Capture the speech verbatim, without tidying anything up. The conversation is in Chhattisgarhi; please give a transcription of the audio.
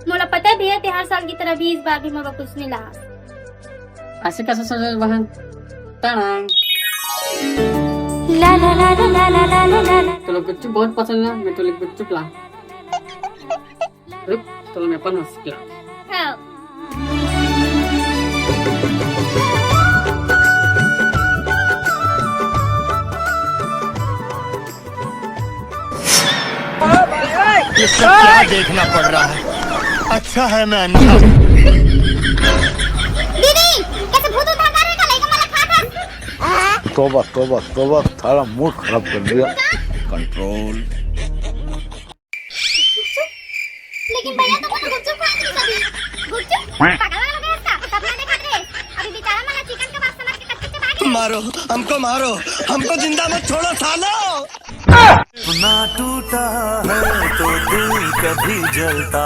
मोला पता हे भैया, ते हर साल की तरह भी इस बार भी मोला कुछ नहीं लास। ऐसे कैसे सोच बहन? टांग। तो लोग गुपचुप बहुत पसंद है, मैं तो लोग गुपचुप ला। रुक, तो मैं अपन हंस ला। हाँ। ये सब क्या देखना पड़ रहा है? अच्छा है मैं अंधा हूँ। दीदी, कैसे भूत उद्धार करे का लइका मला खात हस? तोबा तोबा तोबा, सारा मूड खराब कर दिया। कंट्रोल। लेकिन भैया तो बोलो गुपचुप खात नहीं कभी। गुपचुप? पागल वाला हो गया इसका? सपना देखत रहे। अभी बेचारा मला चिकन कबाब समझ के कच्चे चबा के मारो, हमको मारो, हमको जिंदा मत छोड़ो सालो। ना टूटा है तो दिल कभी जलता